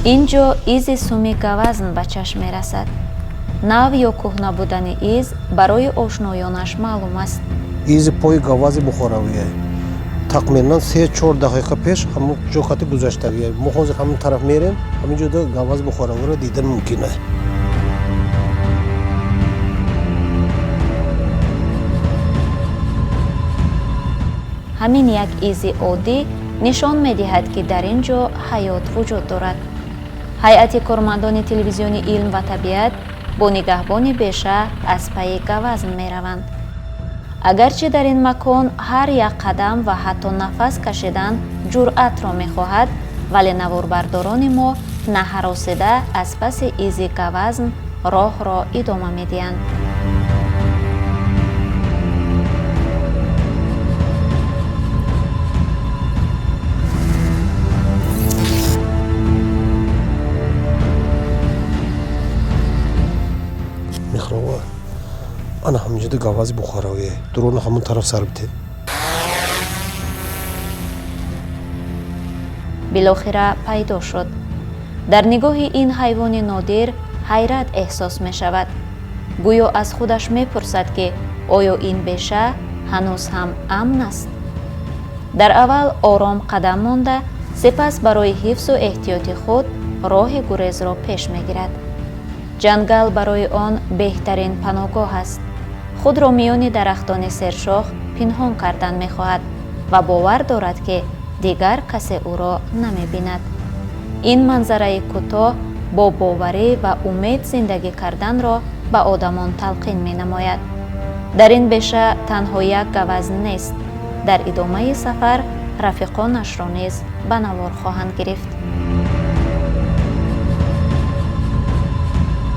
Ин ҷо изи суми гавазн ба чашм мерасад. Нав ё кӯҳна будани из барои ошноёнаш маълум аст. Изи пои гавази бухоравия тақминан 3-4 дақиқа пеш ҳамон ҷо хати гузаштагия. Мо ҳозир ҳамин тараф мерем, ҳамин ҷода гавази бухоравиро дидан мумкин аст. Ҳамин як изи оддӣ нишон медиҳад, ки дар ин ҷо ҳаёт вуҷуд дорад. Ҳайати кормандони телевизиони «Илм ва табиат» бо нигаҳбони беша аз пайи гавазн мераванд. Агарчи дар ин макон ҳар як қадам ва ҳатто нафас кашидан ҷуръатро мехоҳад, вале наворбардорони мо наҳаросида аз паси изи гавазн роҳро идома медиҳанд. Мехрова, ана ҳаминҷода гавази бухоравие. Дрона ҳамон тараф сар битед. Билохира пайдо шуд. Дар нигоҳи ин ҳайвони нодир ҳайрат эҳсос мешавад. Гӯё аз худаш мепурсад, ки оё ин беша ҳанӯз ҳам амн аст. Дар аввал ором қадам монда, сипас барои ҳифзу эҳтиёти худ роҳи гурезро пеш мегирад. Ҷангал барои он беҳтарин паноҳгоҳ аст. Худро миёни дарахтони сершох пинҳон кардан мехоҳад ва бовар дорад, ки дигар касе ӯро намебинад. Ин манзараи кӯтоҳ бо боварӣ ва умед зиндагӣ карданро ба одамон талқин менамояд. Дар ин беша танҳо як гавазн нест. Дар идомаи сафар рафиқонашро низ ба навор хоҳанд гирифт.